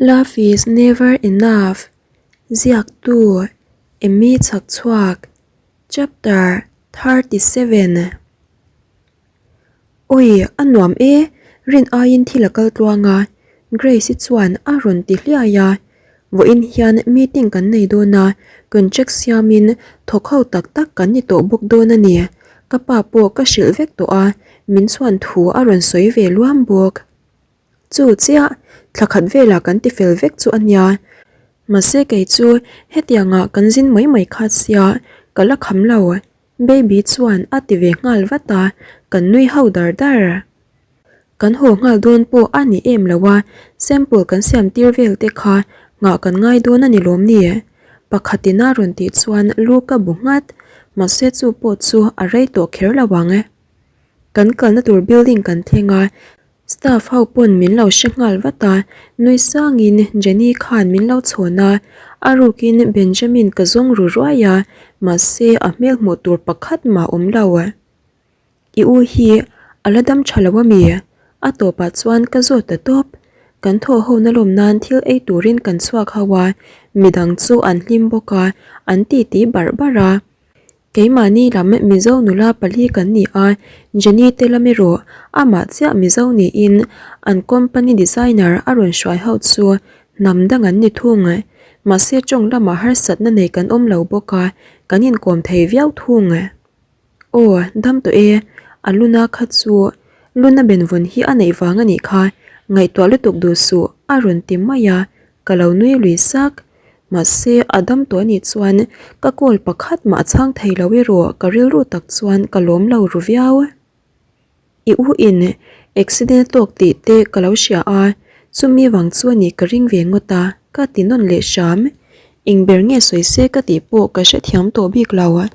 Love is never enough Ziaktu Emmy Chhakchhuak Chapter 37 Awi a nuam e, rin aiin thil a kal tluang a, Grace-i chuan a rawn ti hliai a. Vawiin hian meeting kan nei dawn a, contract siamin thawk ho tak tak kan ni tawh bawk dawn a ni. Ka pa pawh ka hrilh vek tawh a, min chhuan thu a rawn sawi ve luam bawk. Chu chiah, thla khat velah kan ti fel vek chu a nia. Mahse kei chu hetiangah kan zin mai mai kha sia, ka la kham lo. Baby chuan a ti ve nghal vat a, kan nui ho dar dar. Kan haw nghal dawn pawh a ni em lo a, sample kan siam tir vel te kha nghah kan ngai dawn a ni lawm ni? Pakhatin a rawn tih chuan lu ka bu nghat, mahse chu pawh chu a rei tawh kher lo ang. Kan kalna tur building kan thleng a, Staff ho pawn min lo hre nghal vat a, nui sangin Jenny khan min lo chhawn a, a rukin Benjamin ka zawng ru ruai a, mahse a hmel hmuh tur pakhat mah awm lo. I u hi a la dam tha lo a mi? A tawpah chuan ka zawt ta tawp. Kan thaw ho na lawm nan thil ei turin kan chhuak ho a, midang chu an hlim bawk a, an titi barh barh a. Keimahni lam Mizo nula pali kan ni a, Jenny te lam erawh amah chiah Mizo niin an company designer a rawn hruai ho chu hnam dang an ni thung. Mahse tawng lamah harsatna nei kan awm lo bawk a, kan inkawm thei viau thung. Aw, dam tawh e, a luna kha chu luna benvawn hi a neih vang a nih kha, ngaihtuah lutuk duh suh a rawn ti mai a, ka lo nui lui sak. Mahse, a dam tawh anih chuan ka call pakhat mah a chhang thei lo erawh ka rilru tak chuan ka lawm lo ru viau. I u in accident a tawk tih te ka lo hria a, chumi vang chu anih ka ring ve ngawt a, ka ti nawn leh hram. Eng ber nge sawi se ka tih pawh ka hrethiam tawh bik lo.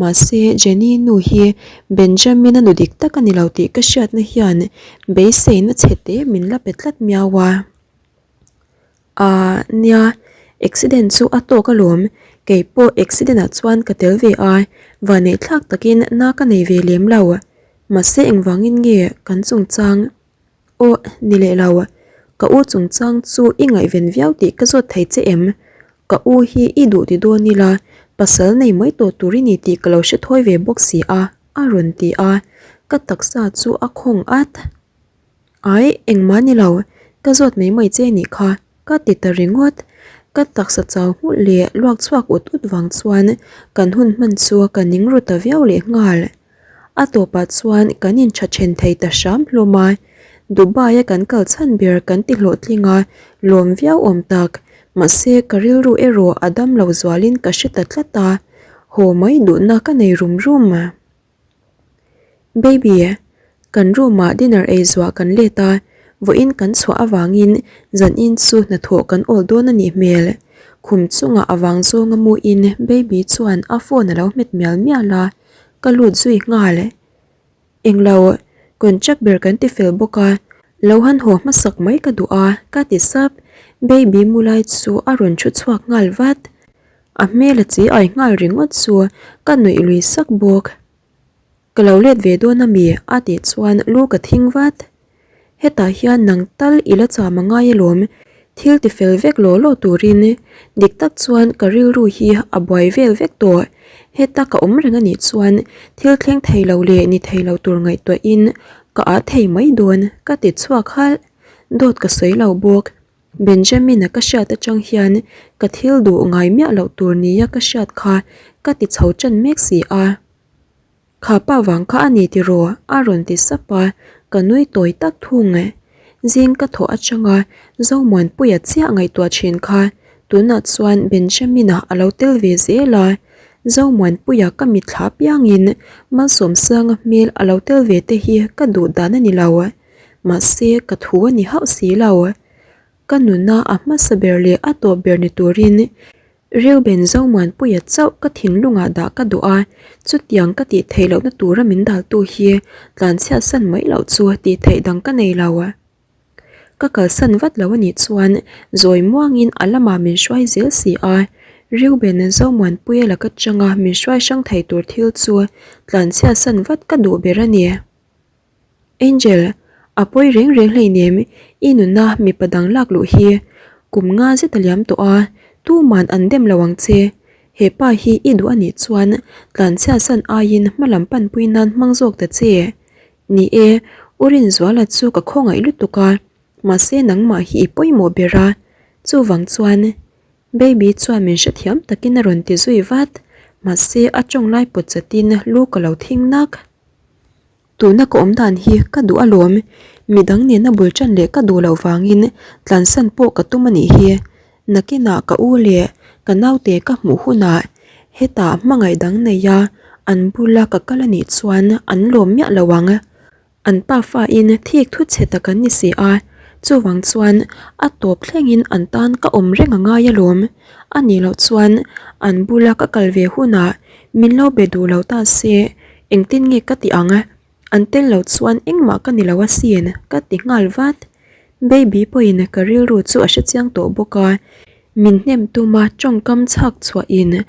Mahse, Jenny nu hi Benjamin-a nu dik tak a ni lo tih ka hriatna hian beiseina chhe te min la pe tlat miau a. Ahh nia, accident chu a tawk alawm, kei pawh accident ah chuan ka tel ve a, vanneih thlak takin na ka nei ve lem lo, mahse engvangin nge kan chungchang aw ni leh lo, ka u chungchang chu i ngaihven viau tih ka zawt thei che em, ka u hi i duh ti dawn ila pasal nei mai tawh tur i ni tih ka lo hre thawi ve bawk si a, a rawn ti a, ka taksa chu a khawng at. Ai, engmah ni lo, ka zawt mai mai che nih kha, ka ti ta ringawt. Ka taksa chau nghulh leh luak chhuak ut ut vang chuan kan hun hman chu ka ning ru ta viau leh nghal. A tawpah chuan kan intha then thei ta hram hlawm a, Dubai a kan kal chhan ber kan ti hlawhtling a, lawm viau awm tak. Mahse, ka rilru erawh a dam lo zualin ka hre ta tlat a, haw mai duhna ka nei rum rum. Baby, kan room ah dinner ei zuah kan let a, vawiin kan chhuah avangin zanin chu hnathawh kan awl dawn a nih hmel. Khum chungah a vang zawnga muin baby chuan a phone a lo hmet mial mial a, ka lut zui nghal. Englo, contract ber kan ti fel bawk a, lo han haw hmasak mai ka duh a, ka ti sap. Baby mu lai chu a rawn thu chhuak nghal vat. A hmel a chi ai nghal ringawt chu ka nuih lui sak bawk. Ka lo let ve dawn a mi a tih chuan lu ka thing vat. Hetah hian nang tal i la cham a ngai alawm, thil ti fel vek law law turin dik tak chuan ka rilru hi a buai vel vek tawh. Heta ka awm reng anih chuan thil thleng thei lo leh ni thei lo tur ngaihtuahin ka ah thei mai dawn ka ti chhuak halh. Dawt ka sawi lo bawk. Benjamin-a ka hriat atang hian ka thil duh ngai miah loh tur nia ka hriat kha ka ti chho tan mek si a. Kha pa vang kha a ni tiraw? a rawn ti sap a, ka nui tawi tak thung. Zing ka thawh atanga Zomuanpuia chiah ngaihtuah thin kha tunah chuan Benjamin-a a lo tel ve zel a, Zomuanpuia ka mitthla piangin Malsawmsanga hmel a lo tel ve te hi ka duh dan a ni lo. Mahse ka thu a ni hauh si lo. Ka nuna a hmasa ber leh a tawp ber ni turin Reuben Zomuanpuia chauh ka thinlungah dah ka duh a, chutiang ka tih theih lohna tura min daltu hi tlanchhiatsan mai loh chu tih theih dang ka nei lo. Ka kalsan vat lo anih chuan zawi muangin a lamah min hruai zel si a, Reuben Zomuanpuia laka tanga min hruai hrang thei tur thil chu tlanchhiatsan vat ka duh ber a ni. Angel, a pawi reng reng hleinem, i nuna mipa dang lak luh hi. Kum nga zet a liam tawh a, tuman an dem lo ang che. He pa hi i duh a nih chuan tlanchhia san aiin hma lam panpui nan hmang zawk ta che. Ni e, U Rinzuala chu ka khawngaih lutuk a, mahse nangmah hi i pawimawh ber a, chuvang chuan Baby chuan min hrethiam takin a rawn ti zui vat, mahse a tawng lai pawt chatin lu ka lo thing nak. Tuna ka awm dan hi ka duh alawm, midang nena bul tan leh ka duh loh vangin tlansan pawh ka tum a nih hi. Nakinah ka u leh ka naute ka hmuh hunah hetah hmangaih dang neia an bula ka kal a nih chuan an lawm miah lo ang. An pa fain thik thu chhe tak an ni si a, chuvang chuan a tawp thlengin an tan ka awm reng a ngai alawm. A nih loh chuan an bula ka kal ve hunah min lo be duh lo ta se engtin nge ka tih ang? An tel lo chuan engmah ka ni lo asin ka ti nghal vat. Baby pawhin ka rilru chu a hrechiang tawh bawk a, min hnem tuma tawngkam chhak chhuahin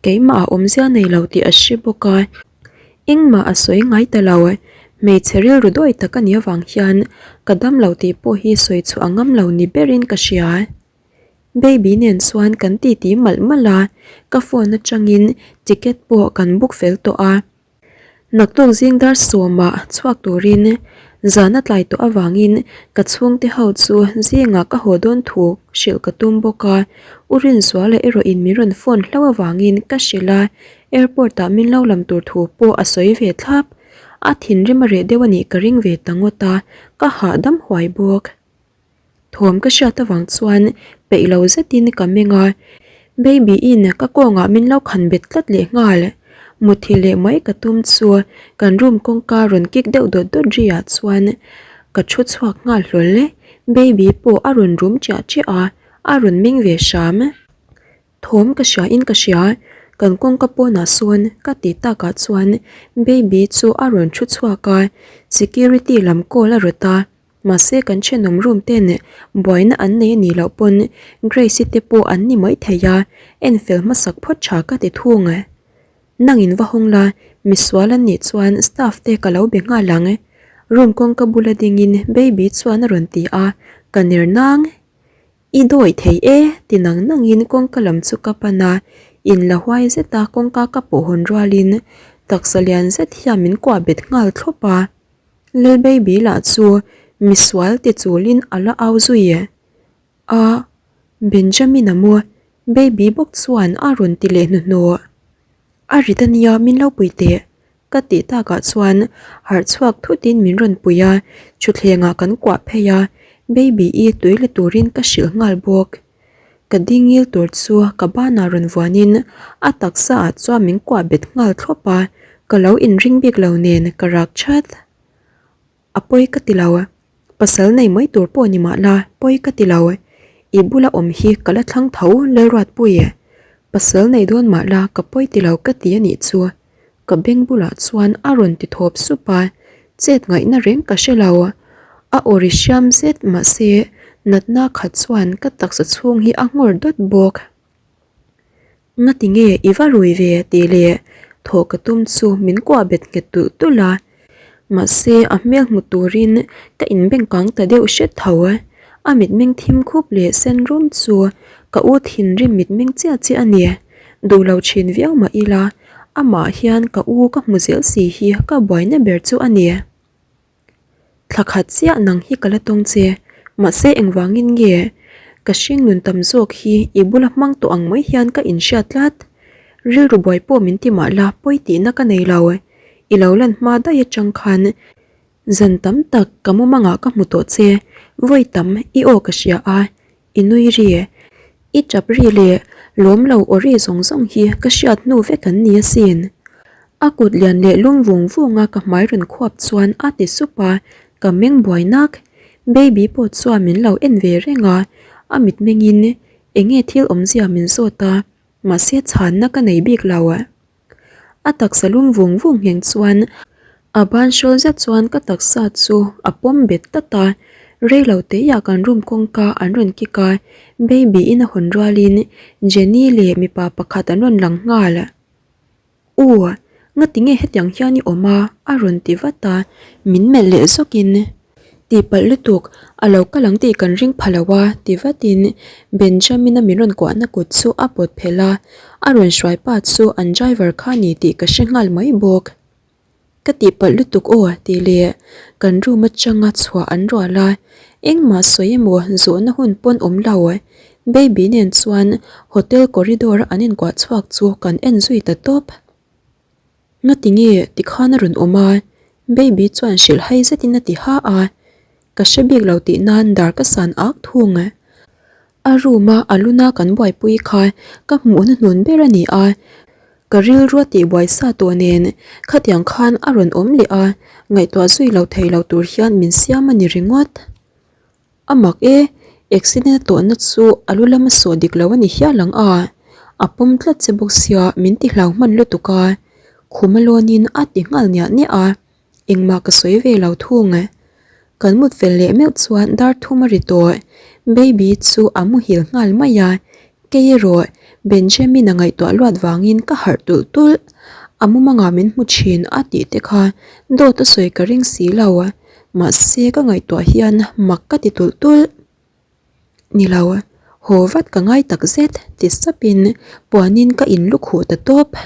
keimah a awmzia nei lo tih a hre bawk a. Engmah a sawi ngai ta lo, hmeichhe rilru dawi tak a nih avang hian ka dam lo tih pawh hi sawi chhuah a ngam lo ni berin ka hria. Baby nen chuan kan titi malh malh a, ka phone atangin ticket pawh kan book fel tawh a. Naktuk zing dar sawmah chhuak turin zan a tlai tawh avangin ka chhungte ho chu zingah ka haw dawn thu hrilh ka tum bawk a, U Rinzuala erawhin min rawn phone hlauh avangin ka hrilh a, Airport ah min lo lam tur thu pawh a sawi ve thlap. A thinrim a reh deuh a nih ka ring ve ta ngawt a, ka hahdam huai bawk. Thawm ka hriat avang chuan peih lo zetin ka meng a, Baby in ka kawngah min lo khan bet tlat leh nghal. Muthilh leh mai ka tum chu kan room kawngka rawn kik deuh dawt dawt ri ah chuan ka thu chhuak nghal hlawl. Baby pawh a rawn rum chiah chiah a, a rawn meng ve hram. Thawm ka hria in ka hria, kan kawngka pawnah sawn ka ti takah chuan baby chu a rawn thu chhuak a, security lam call a rawt a, mahse kan thenawm room ten buaina an nei a nih loh pawn Grace-i te pawh an ni mai thei a, en fel hmasak phawt tha ka ti thung. Nangin va hawng la, misual an nih chuan staff te ka lo be nghal ang. Room kawngka bula dingin baby chuan a rawn ti a, ka ner nang. I dawi thei e, ti nang nangin kawngka lam chu ka pan a, in la huai zeta kawngka ka pawh hawn rualin taksa lian zet hian min kuah bet nghal thlawp a. Lal baby lah chu misual ti chulin a la au zui a, Benjamin-a maw baby bawk chuan a rawn ti leh hnuhnawh. A rit ania min lo pui teh Ka tih takah chuan harh chhuak thutin min rawn pui a, thutthlengah kan kuah phei a, Baby-i tui la turin ka hrilh nghal bawk. Ka ding ngil tur chu ka banah rawn vuanin a taksa ah chuan min kuah bet nghal thlawp a, ka lo inring bik lo nen ka rak chat. A pawi ka ti lo. Pasal nei mai tur pawh ni mah la, pawi ka ti lo. I bula awm hi ka la thlang tho Lalruatpui. Pasal nei dawn mah la ka pawi ti lo ka ti a nih chu. Ka beng bulah chuan a rawn ti thawp sup a, chet ngaihna reng ka hre lo. A aw ri hriam zet mahse natna khat chuan ka taksa chhung hi a nghawr dawt bawk. Ngati nge i va rui ve tih leh thawh ka tum chu min kuah bet nghet tulh tulh a, mahse a hmel hmu turin ka inbengkang ta deuh hret tho. A mitmeng thim khup leh sen rum chu ka u thinrim mitmeng chiah chiah a ni. Duh lo thin viau mah ila amah hian ka u ka hmu zel si hi ka buaina ber chu a ni. Thla khat chiah nang hi ka la tawng che, mahse engvangin nge ka hringnun tam zawk hi i bula hmang tawh ang mai hian ka inhriat tlat. Rilru buai pawh min ti mah la pawi tihna ka nei lo. I lo lan hma daih atang khan zan tam tak ka mumangah ka hmu tawh che, vawi tam i aw ka hria a, I nui ri, i tap ri leh lawm lo aw ri zawng zawng hi ka hriat hnu vek an ni asin. A kut lian leh lum vung vung a ka hmai rawn khuap chuan a ti sup a, ka meng buai nak. Baby pawh chuan min lo en ve reng a, a mitmengin enge thil awmzia min zawt a, mahse chhanna ka nei bik lo. A taksa lum vung vung ngheng chuan a ban hrawl zet chuan ka taksa chu a pawm bet tlat a, reilo teiah kan room kawngka an rawn kick a, baby in a hawn rualin Jenny leh mipa pakhat an rawn lang nghal. U, ngatinge hetiang hian i awm a? a rawn ti vat a, min melh leh zawkin. Tihpalh lutuk, a lo kal ang tih kan ring pha lo a, ti vatin Benjamin-a min rawn kuahna kut chu a pawt phelh a, a rawn hruai pa chu an driver kha ni tih ka hre nghal mai bawk. Ka tihpalh lutuk aw tih leh kan room atanga chhuah an rual a, engmah sawi emaw zawhna hun pawn awm lo. Baby nen chuan hotel corridor a an inkuah chhuak chu kan en zui ta tawp. Ngati nge tikhan a rawn awm a? Baby chuan hrilh hai zetin a ti ha a, ka hre bik lo tih nan dar ka san ak thung. A room a a luna kan buaipui kha ka hmuh hnuhnun ber a ni a, ka rilru a tihbuai sa tawh nen khatiang khan a rawn awm leh a, ngaihtuah zui lo thei lo tur hian min siam a ni ringawt. A mak e, accident a tawhna chu a lu lama sawh dik lo a ni hial ang a, a pawm tlat che bawk sia min ti hlau hman lutuk a, khum a lawnin a ti nghal niah niah a. Engmah ka sawi ve lo thung. Kan mut fel leh meuh chuan dar thum a ri tawh. Baby chu a muhil nghal mai a, kei erawh Benjamin a ngaihtuah luat vangin ka harh tulh tulh. A mumangah min hmu thin a tih te kha dawt a sawi ka ring si lo. Mahse ka ngaihtuah hian mak ka ti tulh tulh. Ni lo, haw vat ka ngai tak zet ti sapin puanin ka inlukhuh ta tawp.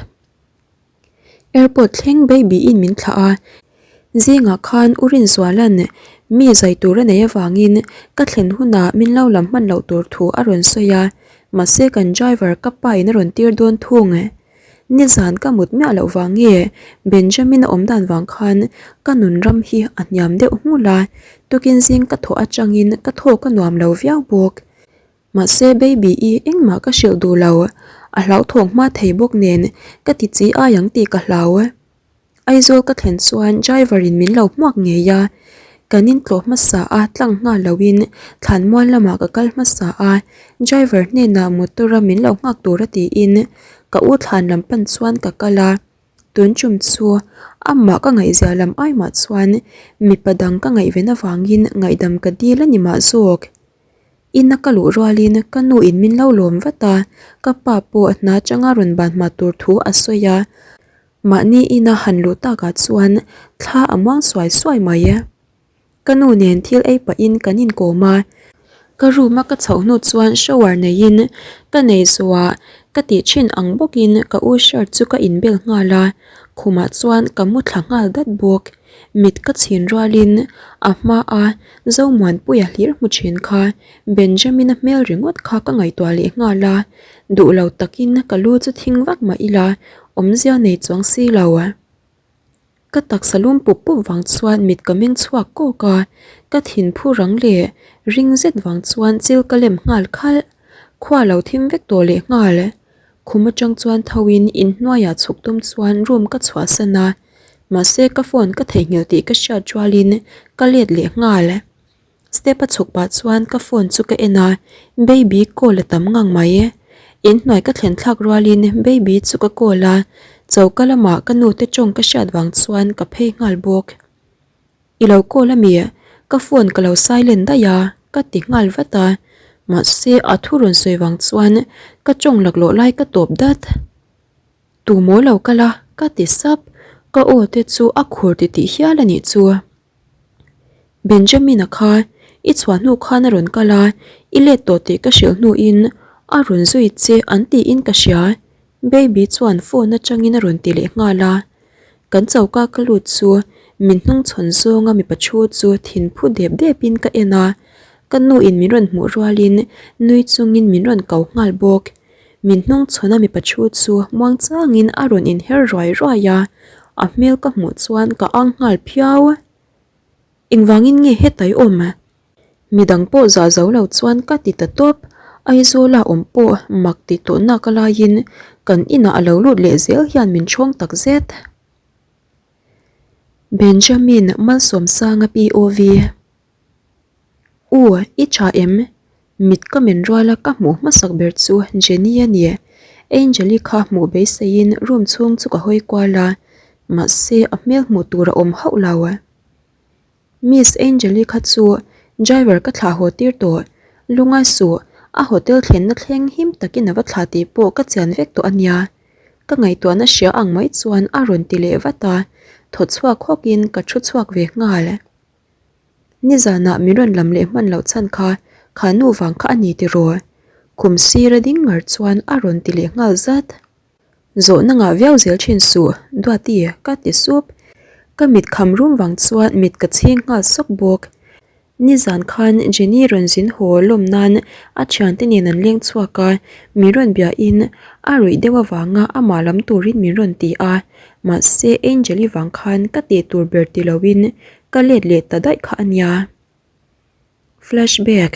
Airport thleng baby in min thlah a, zingah khan U Rinzuala'n mi zai tur a nei avangin ka thlen hunah min lo lam hman loh tur thu a rawn sawi a, mahse kan driver ka pa in a rawn tir dawn thung. Nizan ka mut miah loh vang nge Benjamin a awm dan vang khan ka nun ram hi a hniam deuh nghulh a, tukin zing ka thawh atangin ka thawk a nuam lo viau bawk. Mahse baby i engmah ka hrilh duh lo, a hlauthawng hma thei bawk nen ka ti chi ai ang tih ka hlau. Aizawl ka thlen chuan driver in min lo hmuak ngei a, kan in tlawh hmasa a tlang nghal lo in thlanmual lamah ka kal hmasa a, driver hnenah motor a min lo nghak tur a tiin ka u thlan lam pan chuan ka kal a, tun tum chu amah ka ngaihzia lam ai mah chuan mipa dang ka ngaihven avangin ngaihdam ka dil a ni mah zawk. Ina ka luh rualin ka nu in min lo lawm vat a, ka pa pawh hna changa rawn ban hma tur thu a sawi a, mahni ina han luh takah chuan thla a muang suai suai mai. Ka nu nen thil ei pahin kan inkawm a, ka room a ka chhoh hnu chuan shower neiin ka nei zuah ka tih thin ang bawkin ka u shirt chu ka inbel nghal a, khumah chuan ka mu thla nghal dat bawk. Mit ka chhin rualin a hmaa Zomuanpuia hlir hmu thin kha Benjamin-a hmel ringawt kha ka ngaihtuah leh nghal a, duh lo takin ka lu chu thing vak mah ila awmzia nei chuang si lo. Ka taksa lum pup pup vang chuan mit ka meng chhuak kawk a, ka thin phu rang leh ring zet vang chuan chil ka lem nghal khalh. Khua lo thim vek tawh leh nghal. Khum atang chuan thoin inhnuaiah chhuk tum chuan room ka chhuahsan a, mahse ka phone ka theihnghilh tih ka hriat rualin ka let leh nghal. Step a chhuk pah chuan ka phone chu ka en a, baby call a tam ngang mai. Inhnuai ka thlen thlak rualin baby chu ka call a, choka lamah ka nute tawng ka hriat vang chuan ka phei nghal bawk. I lo call a mi? Ka phone ka lo silent daih a, ka ti nghal vat a, mahse a thu rawn sawi vang chuan ka tawng laklawh lai ka tawp dat. Tu maw lo kal a? Ka ti sap, ka aw te chu a khur ti tih hial a nih chu. Benjamin-a kha i chhuah hnu khan a rawn kal a, i let tawh tih ka hrilh hnuin a rawn zui che an tiin ka hria, Baby chuan phone atangin a rawn ti leh nghal a. Kan choka ka lut chu min hnung chhawn zawnga mipa thu chu thin phu dep depin ka en a, ka nu in min rawn hmuh rualin nui chungin min rawn ko nghal bawk. Min hnung chhawn a mipa thu chu muang changin a rawn inher ruai ruai a, a hmel ka hmuh chuan ka ang nghal phiau. Engvangin nge hetai awm? Midang pawh zah zo lo chuan ka ti ta tawp. Aizawla awm pawh mak ti tawh nak a laiin kan inah a lo lut leh zel hian min chhawng tak zet. Benjamin Malsawmsanga POV. U, i tha em? Mit ka men ruala ka hmuh hmasak ber chu Jenny a ni. Angel-i kha hmuh beiseiin room chhung chu ka hawi kual a, mahse a hmel hmuh tur a awm hauh lo. Miss Angel-i kha chu driver ka thlah haw tir tawh, lungai suh, a hotel thlenna thleng him takin a va thlah tih pawh ka chian vek tawh a nia. Ka ngaihtuahna hria ang mai chuan a rawn ti leh vat a, thaw chhuak hawkin ka thu chhuak ve nghal. Nizanah min rawn lam leh hman loh chhan kha kha nu vang kha a ni tiraw? Khum sira ding ngar chuan a rawn ti leh nghal zat. Zawhna ngah viau zel thin suh, Duati ka ti sup. Ka mit kham rum vang chuan mit ka chhing nghal sawk bawk. Nizan khan Jenny rawn zin haw lawm nan a thiante nen an leng chhuak a, min rawn biahin a ruih deuh avanga amah lam turin min rawn ti a, mahse Angel-i vang khan ka tih tur ber ti loin ka let leh ta daih kha a nia. Flashback.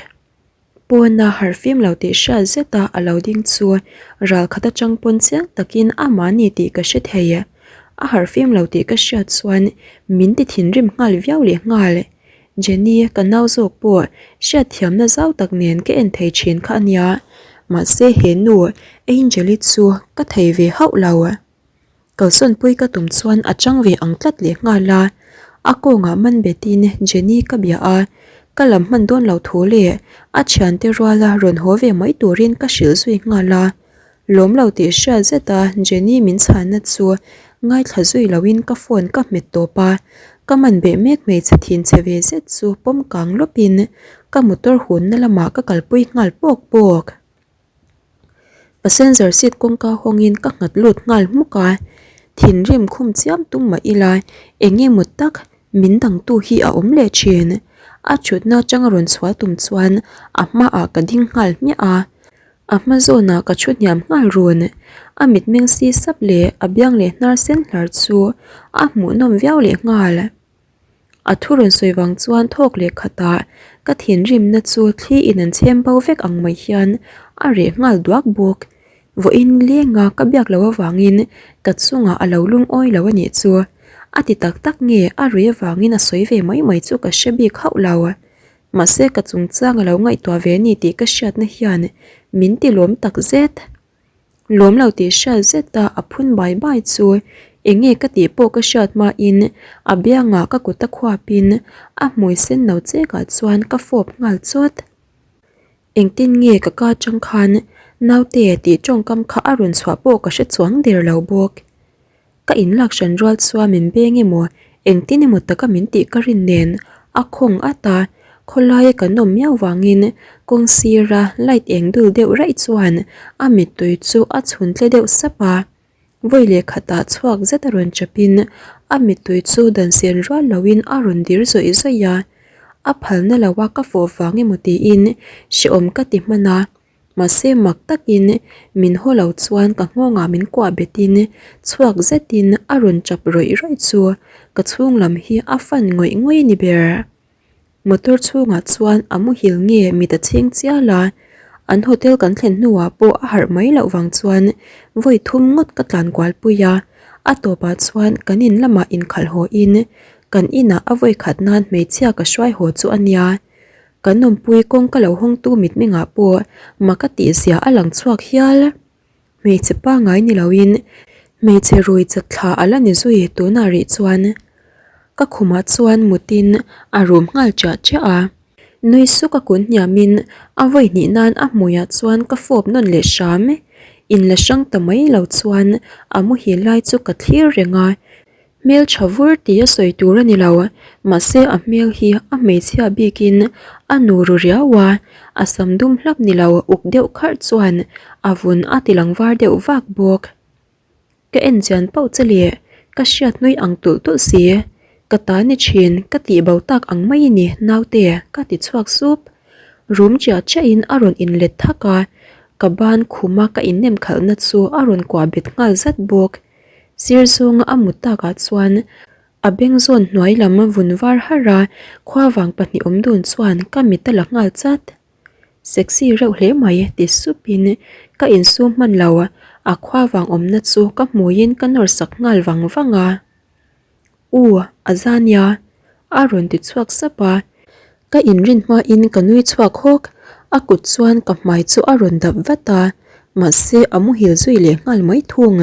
Pawna harhfim lo tih hriat zeta a lo ding chu ral khat atang pawn chiang takin amah ni tih ka hre thei. A harhfim lo tih ka hriat chuan min ti thinrim nghal viau leh nghal. Jenny ka nau zawk pawh hriatthiamna zau tak nen ka en thei thin kha a nia. Mahse he nu Angel-i chu ka thei ve hauh lo. Kalsawnpui ka tum chuan a chang ve ang tlat leh nghal a, a kawngah man betin Jenny ka bia a, ka lam hman dawn lo thu leh a thiante ruala rawn haw ve mai turin ka hrilh zui nghal a. Lawm lo tih hriat zeta Jenny min chhanna chu ngaithla zui loin ka phone ka hmet tawp a, ka man beh mek hmeichhe thin chhe ve zet chu pawm kang lawpin ka motor hunna lamah ka kalpui nghal pawk pawk. Passenger seat kawngka hawngin ka nghat lut nghal hmuk a, thinrim khum chiam tum mah ila eng emaw tak min dangtu hi a awm leh thin. A thutna atanga rawn chhuah tum chuan a hmaah ka ding nghal hmiah a, a hma zawnah ka thu hniam nghal run. A mitmeng si sap leh a biang leh hnar sen hlar chu a hmuhnawm viau leh nghal. A thu rawn sawi vang chuan thawk leh khatah ka thinrimna chu thli in an chhem bo vek ang mai hian a reh nghal duak bawk. Vawiin lenga ka biak loh avangin ka chungah a lo lungawi lo a nih chu. A ti tak tak nge a rui avangin a sawi ve mai mai chu ka hre bik hauh lo. Mahse ka chungchang a lo ngaihtuah ve a ni tih ka hriatna hian min ti lawm tak zet. Lawm lo tih hriat zeta a phun bai bai chu eng nge ka tih pawh ka hriat hmain a biangah ka kut a khuapin a hmui sen no chekah chuan ka fawp nghal chawt. Engtin nge ka ka atang khan naute tih tawngkam kha a rawn chhuah pawh ka hre chuang der lo bawk. Ka inlak hran rual chuan min beng emaw engtin emaw taka min tih ka rin nen a khawng at a, khawlaia kan awm miau vangin kawng sira light eng dul deuh raih chuan a mittui chu a chhun tle deuh sap a. Vawi leh khatah chhuak zet a rawn chapin a mittui chu dan sen rual loin a rawn dir zawih zawih a, a phalna loa ka fawh vang emaw tiin hrehawm ka ti hman a. Mahse mak takin min haw lo chuan ka nghawngah min kuah betin chhuak zetin a rawn chap rawih rawih chu ka chhung lam hi a fan ngawih ngawih ni ber. Motor chhungah chuan a muhil nge mit a chhing chial a, an hotel kan thlen hnuah pawh a harh mai loh vang chuan vawi thum ngawt ka tlan kual pui a, a tawpah chuan kan in lamah inkhalh haw in kan inah a vawi khat nan hmeichhia ka hruai haw chu a nia. Kan awmpui kawngka lo hawngtu mitmengah pawh mak a tihzia a lang chhuak hial. Hmeichhe pangngai ni loin hmeichhe rui chatthla a la ni zui tunah rih chuan ka khumah chuan mutin a rum nghal chiah chiah a. Nui suk a kun hniamin a vawi hnih nan a hmuiah chuan ka fawp nawn leh hram. Inla hrang ta mai lo chuan a muhil lai chu ka thlir reng a. Hmel tha vur tih a sawi tur a ni lo, mahse a hmel hi a hmeichhia bikin a nu ru riau a, a sam dum hlap ni lo uk deuh kharh chuan a vun a ti lang var deuh vak bawk. Ka en chian pauh che leh ka hriat nui ang tulh tulh si, ka ta ni thin ka tih bo tak ang mai i ni naute ka ti chhuak sup. Rum chiah chiahin a rawn inlet thak a, ka ban khuma ka innem khalhna chu a rawn kuah bet nghal zat bawk. Sir zawnga a mut takah chuan a beng zawn hnuai lam vun var har a, khua vang pahnih awm dun chuan ka mit a la nghal chat. Sexy reuh hle mai ti supin ka insum hman lo, a khua vang awmna chu ka hmuiin ka nawr sak nghal vang vang a. U, a za nia, a rawn ti chhuak sap a. Ka inrin hmain ka nui chhuak hawk, a kut chuan ka hmai chu a rawn dap vat a, mahse a muhil zui leh nghal mai thung.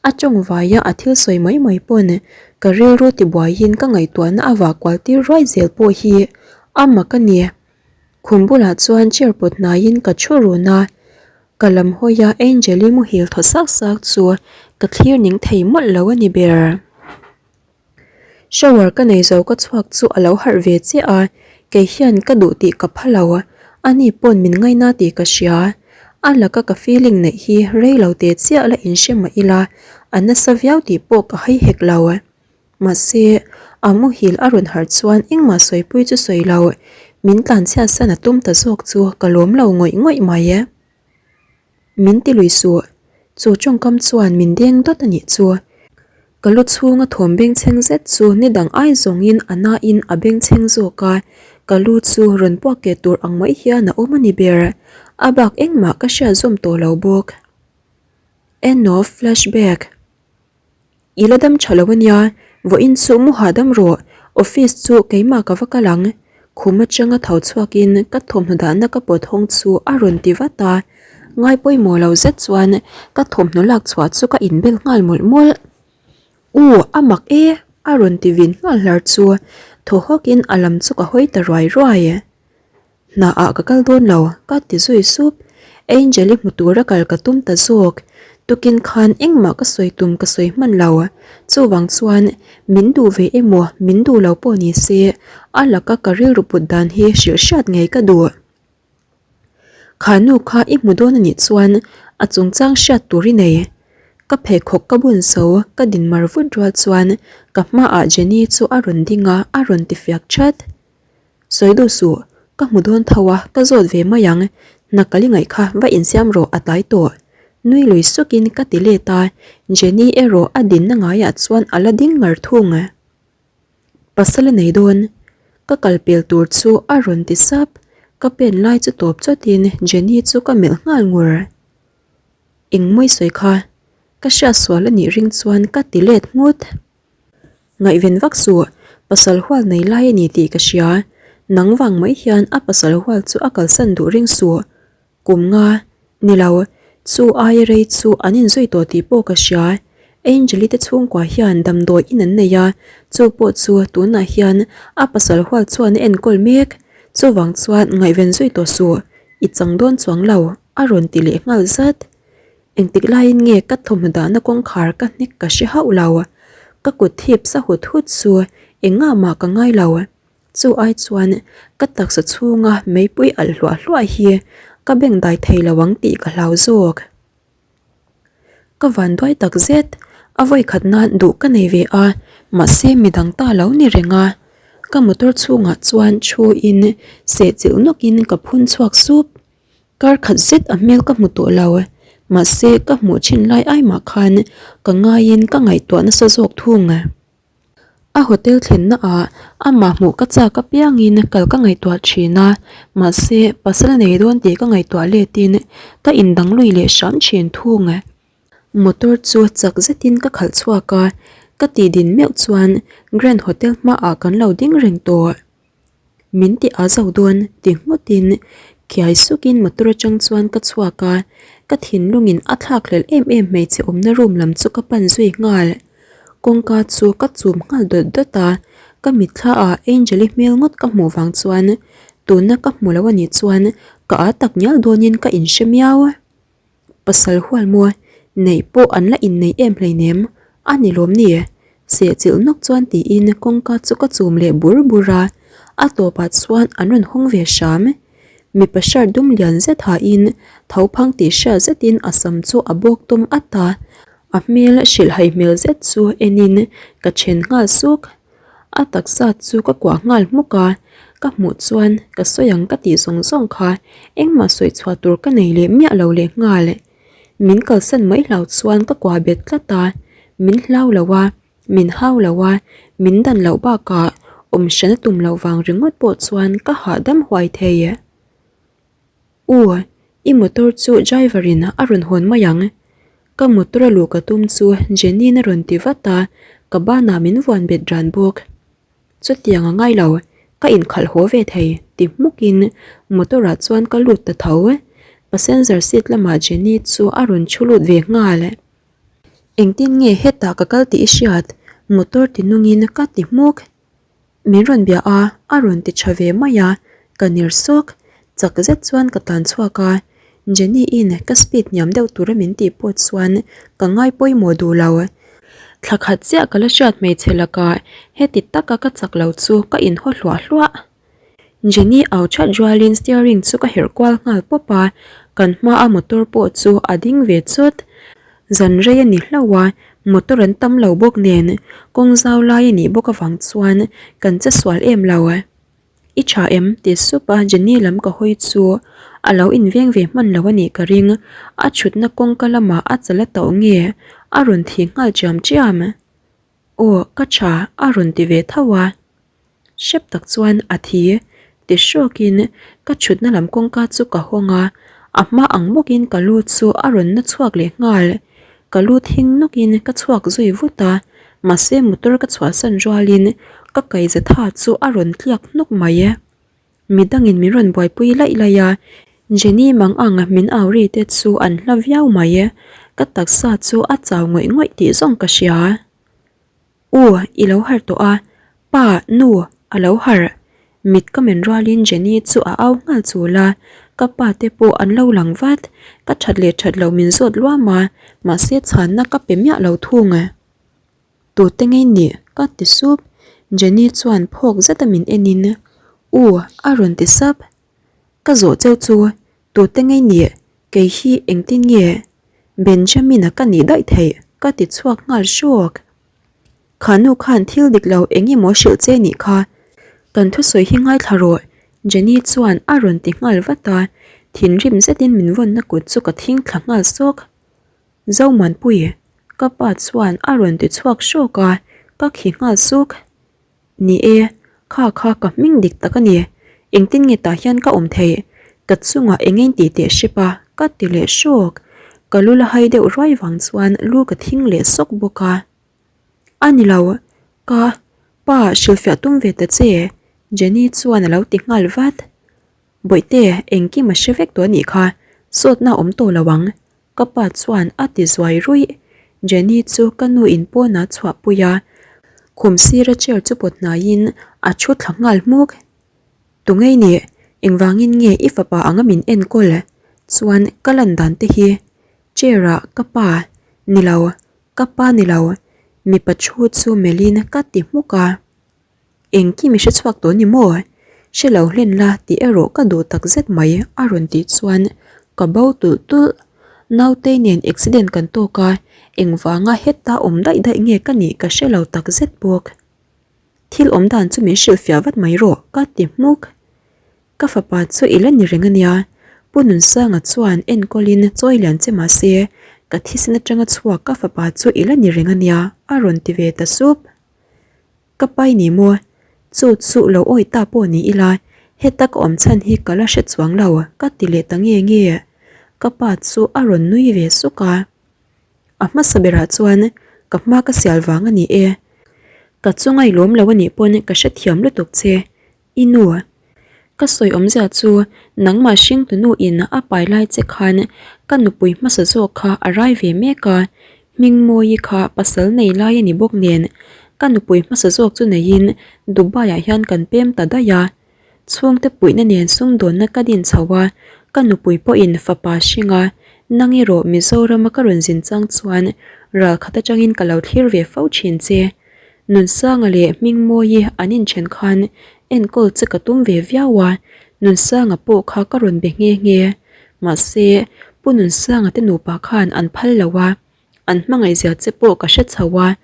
A tawng vaia a thil sawi mai mai pawn ka rilru tibuaiin ka ngaihtuahna a vah kual tir ruai zel pawh hi a mak a ni. Khum bulah chuan chair pawt hnaiin ka thu run a, ka lam hawia Angel-i muhil thaw sak sak chu ka thlir ning thei mawlh lo a ni ber. Shower ka nei zo ka chhuak chu a lo harh ve chiah a, Kei hian ka duh tih ka pha lo, ani pawn min ngaina tih ka hria. A laka ka feeling neih hi rei lo te chiah la inhre mah ila, a nasa viau tih pawh ka hai hek lo. Mahse, a muhil a rawn harh chuan engmah sawipui chu sawi lo, min tlanchhiat san a tum ta zawk chu ka lawm lo ngawih ngawih mai e. Min ti lui suh, chu tawngkam chuan min deng dawt a nih chu. Ka lu chhunga thawm bengchheng zet chu ni dang ai zawngin a nain a bengchheng zawk a, ka lu chu rawn puak keh tur ang mai hian a awm a ni ber. A bak engmah ka hriat zawm tawh lo bawk. End of flashback. I la dam tha lo ania, vawiin chu mu hahdam rawh, office chu keimah ka va kal ang. Khum atanga tho chhuakin ka thawmhnaw dahna ka pawt hawng chu a rawn ti vat a, ngai pawimawh lo zet chuan ka thawmhnaw lak chhuah chu ka inbel nghal mawlh mawlh. U, a mak e, a rawn ti vin nghal hlar chu thaw hawkin a lam chu ka hawi ta ruai ruai. Hna ah ka kal dawn lo, ka ti zui sup. Angel-i hmu tura kal ka tum ta zawk. Tukin khan engmah ka sawi tum ka sawi hman lo. Chuvang chuan min duh ve emaw min duh lo pawh ni se, a laka ka rilru put dan hi hrilh hriat ngei ka duh. Kha nu kha i hmu dawn a nih chuan a chungchang hriat tur i nei. Ka pheikhawk ka bun zo ka din mar vut rual chuan ka hmaah Jenny chu a rawn ding a, a rawn ti fiak that. Sawi duh suh, ka hmu dawn tho a, ka zawt ve mai ang, hna ka li ngaih kha va insiam rawh a tlai tawh. Nui lui sukin ka ti let a, Jenny erawh a dinna ngaiah chuan a la ding ngar thung. Pasal a nei dawn, ka kal pel tur chu a rawn ti sap, ka pen lai chu tawp chawtin Jenny chu ka melh nghal ngur. Engmawi sawi kha, ka hriatsual a nih ring chuan ka ti let nghut. Ngaihven vak suh, pasal hual nei lai a ni tih ka hria. Nang vang mai hian a pasal hual chu a kalsan duh ring suh. Kum nga, ni lo, chu aia rei chu an inzui tawh tih pawh ka hria. Angel-i te chhungkua hian damdawi in an nei a, chu pawh chu tunah hian a pasal hual chuan a enkawl mek. Chuvang chuan ngaihven zui tawh suh, i chang dawn chuang lo, a rawn ti leh nghal zat. Engtik laiin nge ka thawmhnaw dahna kawngkhar ka hnek ka hre hauh lo. Ka kut thip sa hut hut chu engah mah ka ngai lo. Chu ai chuan ka taksa chhunga meipui alh hluah hluah hi ka beng dai thei lo ang tih ka hlau zawk. Ka van duai tak zet, a vawi khat nan duh ka nei ve a, mahse midang ta lo ni reng a. Ka motor chhungah chuan thu in sehchilh nawkin ka phun chhuak sup. Kar khat zet a hmel ka hmu tawh lo, mahse ka hmuh thin lai ai mah khan ka ngaiin ka ngaihtuah nasa zawk thung. A hotel thlenna ah amah hmuh ka chak apiangin kal ka ngaihtuah thin a, mahse pasal nei dawn tih ka ngaihtuah letin ka indang lui leh hram thin thung. Motor chu chak zetin ka khalh chhuak a, ka tih din meuh chuan Grand Hotel hmaah kan lo ding reng tawh. Min ti a zo dawn ti ngawtin kiai sukin motor atang chuan ka chhuak a, ka thinlungin a thlakhlelh em em hmeichhe awmna room lam chu ka pan zui nghal. Kawngka chu ka chum nghal dawt dawt a, ka mitthla ah Angel-i hmel ngawt ka hmuh vang chuan tuna ka hmu lo anih chuan ka â tak ngial dawnin ka inhre miau. Pasal hual maw, neih pawh an la inneih em hleinem, a ni lawm ni? Sehchilh nawk chuan tiin kawngka chu ka chum leh bur bur a, a tawpah chuan an rawn hawng ve hram. Mipa shirt dum lian zet hain tho phang tih hriat zetin a sam chu a bawk tum at a, a hmel hrilhhai hmel zet chu enin ka then nghal suk. A taksa chu ka kuah nghal hmuk a, ka hmuh chuan ka sawi ang ka tih zawng zawng kha engmah sawi chhuah tur ka nei leh miah lo leh nghal. Min kalsan mai hlau chuan ka kuah bet tlat a, min hlau lo a, min hau lo a, min dan loh bakah awm hran a tum loh vang ringawt pawh chuan ka hahdam huai thei. U, i motor chu driver in a rawn hawn mai ang. Ka motor a luh ka tum chu Jenny-in a rawn ti vat a, ka banah min vuan bet ran bawk. Chutiang a ngai lo, ka inkhalh haw ve thei ti hmukin motor ah chuan ka lut ta tho. Passenger seat lamah Jenny chu a rawn thu lut ve nghal. Engtin nge hetah ka kal tih i hriat? Motor ti nungin ka ti hmuk. Min rawn bia a, a rawn ti tha ve mai a, ka ner sawk. Chak zet chuan ka tlan chhuak a, Jenny in ka speed hniam deuh tura min tih pawh chuan ka ngai pawimawh duh lo. Thla khat chiah ka la hriat hmeichhe lakah heti taka ka chak lo chu ka inhaw hluah hluah. Jenny au that rualin steering chu ka herh kual nghal pawp a, kan hmaa motor pawh chu a ding ve chawt. Zan rei a ni hlauh a, motor an tam lo bawk nen kawng zau lai a nih bawk avang chuan kan che sual em lo. I tha em? ti sup a Jenny lam ka hawi chu a lo inveng ve hman lo a nih ka ring, a thutna kawngka lamah a chal a tauh nge a rawn thi nghal chiam chiam. Aw ka tha a rawn ti ve tho a. Hrep tak chuan a thi ti hrawkin ka thutna lam kawngka chu ka hawng a, a hma ang bawkin ka lu chu a rawn na chhuak leh nghal. Ka lu thing nawkin ka chhuak zui vut a, mahse motor ka chhuahsan rualin ka kaihza tha chu a rawn tliak hnawk mai. Midangin min rawn buaipui laih laih a, Jenny mang ang min au ri te chu an hla viau mai. Ka taksa chu a chau ngawih ngawih tih zawng ka hria. U, i lo harh tawh a, pa, nu, a lo harh. Mit ka men rualin Jenny chu a au nghal chul a, ka pa te pawh an lo lang vat. Ka that leh that lo min zawt luam a, mahse chhanna ka pe miah lo thung. Tute ngei nih? ka ti sup. Jenny chuan phawk zeta min enin, U, a rawn ti sap. Ka zawh cheu chu, tute ngei nih? Kei hi engtin nge Benjamin-a ka nih daih theih? ka ti chhuak nghal hrawk. Kha nu khan thil dik lo eng emaw hrilh che nih kha. Kan thusawi hi ngaithla rawh, Jenny chuan a rawn ti nghal vat a, thinrim zetin min vawnna kut chu ka thing thla nghal sawk. Zomuanpui, ka pa chuan a rawn ti chhuak hrawk a, ka khi nghal suk. Ni e, kha kha ka hming dik tak a ni. Engtin nge tah hian ka awm theih? Ka chungah eng eng tih teh hrep a, ka ti leh hrawk. Ka lu la hai deuh ruai vang chuan lu ka thing leh sawk bawk a. A ni lo, ka pa hrilhfiah tum ve ta che, Jenny chuan a lo ti nghal vat. Bawihte, engkim a hre vek tawh a nih kha, sawtna a awm tawh lo ang. Ka pa chuan a ti zuai ruih. Jenny chu ka nu in pawnah chhuah pui a, khum sira chair chu pawt hnaiin a thu thla nghal hmuk. Tungei nih, engvangin nge i fapa anga min enkawl? Chuan ka lan dan te hi chair ah ka pa ni lo, ka pa ni lo, mipa thu chu melhin ka ti hmuk a. Engkim i hre chhuak tawh ni maw? Hre lo hlen la tih erawh ka duh tak zet mai a rawn tih chuan ka bo tulh tulh. Nautei nen accident kan tawk a, engvanga heta awm daih daih nge ka nih ka hre lo tak zet bawk. Thil awm dan chu min hrilhfiah vat mai rawh ka ti hmuk. Ka fapa chu i la ni reng a nia, Pu Nunsanga chuan enkawlin chawi lian che mah se ka thisen atanga chhuak ka fapa chu i la ni reng a nia a rawn ti ve ta sup. Ka pai ni maw? Chu chu lo awi ta pawh ni ila, heta ka awm chhan hi ka la hre chuang lo, ka ti leh ta nge nge. Ka pa chu a rawn nui ve suk a. A hmasa berah chuan ka hma ka sial vang a ni e. Ka chunga i lawm lo a nih pawn ka hrethiam lutuk che. I nu, ka sawi awmzia chu nangmah hringtunu in a pai lai che khan ka nupui hmasa zawk kha a rai ve mek a, Hmingmawi kha pasal nei lai a ni bawk nen ka nupui hmasa zawk chu neiin Dubai ah hian kan pem ta daih a. Chhungte puihna nen sumdawnna ka din chho a, ka nupui pawhin fapa hring a, nang erawh Mizorama ka rawn zin chang chuan ralkhat atangin ka lo thlir ve fo thin che. Nunsanga leh Hmingmawi an inthen khan enkawl che ka tum ve viau a, Nunsanga pawh kha ka rawn be nghe nghe. Mahse, Pu Nunsanga te nupa khan an phal lo a, an hmangaihzia che pawh ka hre chho a,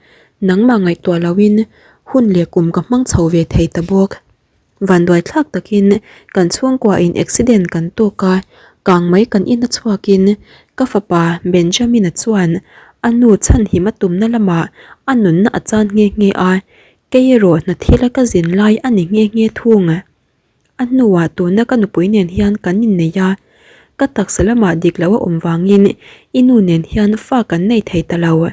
nangmah ngaihtuah loin hun leh kum ka hmang chho ve thei ta bawk. Vanduai thlak takin kan chhungkua in accident kan tawk a, kang mai kan in a chhuakin ka fapa Benjamin-a chuan a nu chhanhim a tumna lamah a nunna a chan nghe nghe a, kei erawh hna thila ka zin lai a ni nghe nghe thung. A hnuah tuna ka nupui nen hian kan innei a, ka taksa lamah dik lo a awm vangin i nu nen hian fa kan nei thei ta lo.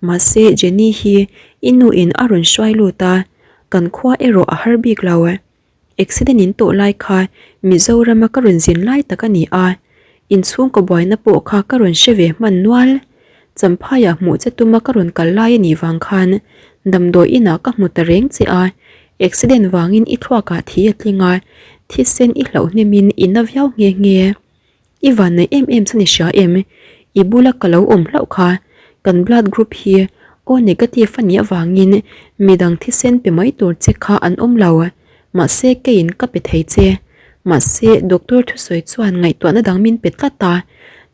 Mahse Jenny hi i nu in a rawn hruai lut a, Kan khua erawh a har bik lo. Accident in tawh lai kha Mizorama ka rawn zin lai tak a ni a, inchhungkaw buaina pawh kha ka rawn hre ve hman nual. Champhaiah hmuh che tuma ka rawn kal lai a nih vang khan damdawi inah ka hmu ta reng che a, accident vangin i thluakah thi a tling a, thisen i hlauh hnemin i na viau nghe nghe. I van nei em em chhan i hria em? I bula ka lo awm hlauh kha. Kan blood group hi O negative a nih avangin midang thisen pe mai tur che kha an awm lo. Mahse keiin ka pe thei che. Mahse doctor thusawi chuan ngaihtuahna dang min pe tlat a,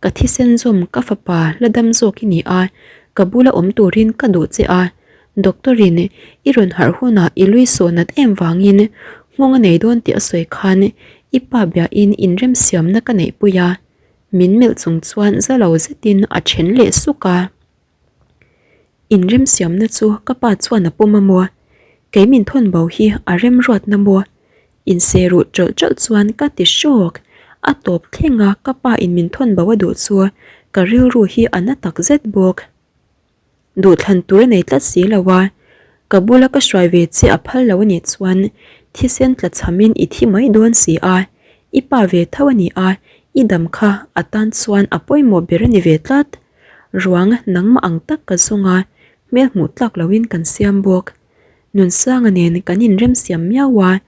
ka thisen zawm ka fapa la dam zawk i ni a, ka bula awm turin ka duh che a. Doctor in i rawn harh hunah i lui sawh nat em vangin nghawng a nei dawn tih a sawi khan i pa biahin inremsiamna ka neihpui a, min melh chung chuan za lo zetin a then leh suk a. Inremsiamna chu ka pa chuan a pawm a maw? Kei min thawn bo hi a remruatna maw? Inse ruh ṭawlh ṭawlh chuan ka ti hrawk. A tawp thleng a ka pa in min thawn bo a duh chu ka rilru hi a na tak zet bawk. Duhthlan tur a nei tlat si lo a, ka bula ka hruai ve che a phal lo a nih chuan thisen tla chhamin i thi mai dawn si a, i pa ve tho a ni a, i dam kha a tan chuan a pawimawh ber a ni ve tlat. Ruang nangmah ang tak ka zawng a, hmel hmuh tlak loin kan siam bawk. Nunsanga nen kan inremsiam miau a,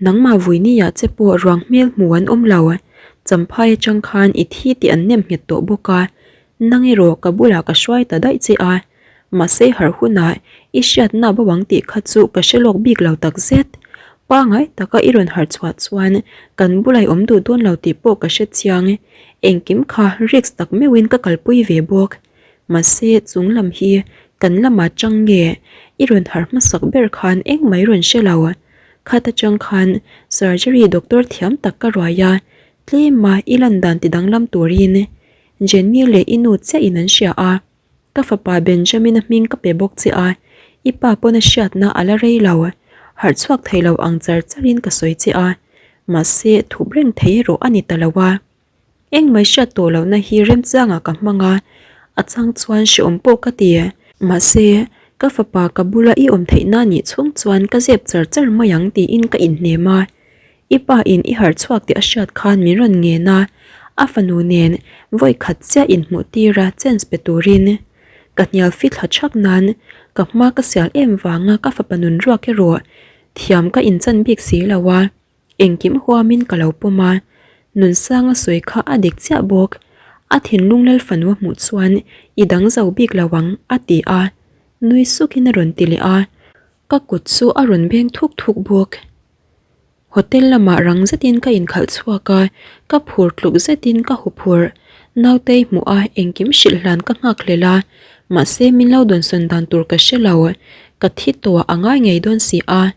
nangmah vuiniah che pawh ruang hmel hmu an awm lo. Champhai atang khan i thi tih an nem nghet tawh bawk a, nang erawh ka bulah ka hruai ta daih che a, mahse harh hunah i hriatna bo ang tih kha chu ka hre lawk bik lo takzet. Pangai taka i rawn harh chhuah chuan kan bula i awm duh dawn lo tih pawh ka hre chiang. Engkim kha risk tak meuhin ka kalpui ve bawk. Mahse chung lam hi kan lamah chang nge i rawn harh hmasak ber khan engmah i rawn hre lo. Khat atang khan surgery doctor thiam tak ka ruai a, tlema i lan dan ti danglam turin Jenny leh i nu chiah in an hria a. Ka fapa Benjamin-a hming ka pe bawk che a, i pa pawn a hriatna a la rei lo. Harh chhuak thei lo ang char charin ka sawi che a, mahse thup reng thei erawh a ni ta lo a. Engmah hriat tawh lohna hi remchangah ka hmang a, a chang chuan hreawm pawh ka ti. Mahse, ka fapa ka bula i awm theihna nih chhung chuan ka zep char char mai ang tiin ka inhnem a. I pa in i harh chhuak tih a hriat khan min rawn ngen a, a fanu nen vawi khat chiah inhmuh tir a chance pe turin ka hnial fit thla thak nan ka hma ka sial em vanga ka fapa nun ruak erawh thiam ka inchan bik si lo a, engkim huamin ka lo pawm a, Nunsanga sawi kha a dik chiah bawk, a thinlung lal fanu a hmuh chuan i dang zo bik lo ang a ti a, nui sukin a rawn ti leh a, ka kut chu a rawn beng thuk thuk bawk. Hotel lamah rang zetin ka inkhalh chhuak a, ka phur tluk zetin ka huphurh. Nautei hmuh a engkim hrilh hlan ka nghak hlel a, mahse min lo dawnsawn dan tur ka hre lo, ka thi tawh a ngai ngei dawn si a.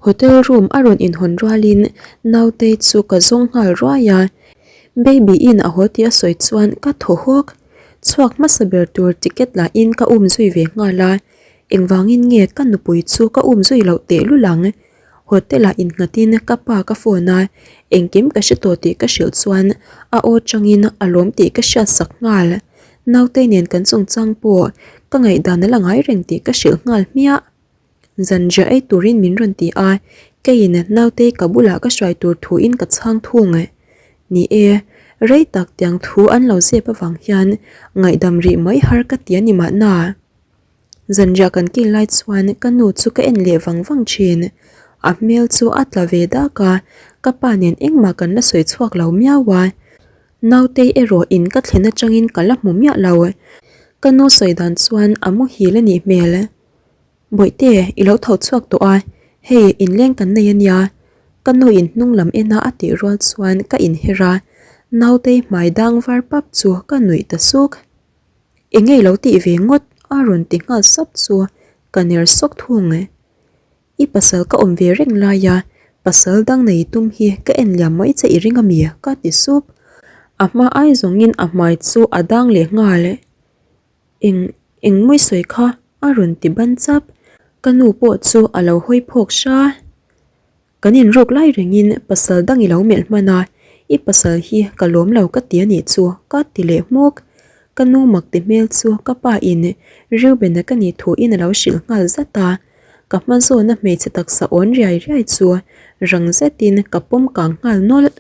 Hotel room a rawn inhawn rualin Nautei chu ka zawng nghal ruai a, Baby in a haw tih a sawi chuan ka thaw hawk. Chhuak hmasa ber tur ticket lahin ka um zui ve nghal a, engvangin nge ka nupui chu ka um zui loh tehlul ang? Hotel ah innghatin ka pa ka phone a, engkim ka hre tawh tih ka hrilh chuan a aw changin a lawm tih ka hriat sak nghal. Nautei nen kan chungchang pawh ka ngaihdan a la ngai reng tih ka hrilh nghal hmiah. Zanriah ei turin min rawn ti a, keiin nautei ka bulah ka hruai tur thuin ka chhang thung. Ni e, rei tak tiang thu an lo zep avang hian ngaihdam rih mai har ka ti a ni mahna. Zanriah kan kil lai chuan ka nu chu ka en leh vang vang thin. A hmel chu a tla ve dak a, ka pa nen engmah kan la sawi chhuak lo miau a. Nautei erawh in ka thlen atangin ka la hmu miah lo. Ka nu sawi dan chuan a muhil a nih hmel. Bawihte, i lo tho chhuak tawh a, hei inleng kan nei a nia. Ka nu in hnung lam ena a tih rual chuan ka inher a, Nautei hmai dang var pap chu ka nuih ta suk. Eng nge i lo tih ve ngawt? a rawn ti nghal sap chu ka ner sawk thung. I pasal ka awm ve reng lai a, pasal dang nei tum hi ka en liam mai che i ring ami? ka ti sup. A hma ai zawngin a hmai chu a dang leh nghal. Eng eng mawi sawi kha? a rawn ti ban chap. Ka nu pawh chu a lo hawi phawk hra. Kan inruk lai rengin pasal dang i lo melh hman a, i pasal hi ka lawm lo ka ti a nih chu ka ti leh hmuk. Ka nu mak ti hmel chu ka pa in Reuben-a ka nih thu in a lo hrilh nghal zat a, ka hma zawna hmeichhe taksa awn riai riai chu rang zetin ka pawm kang nghal nawlh.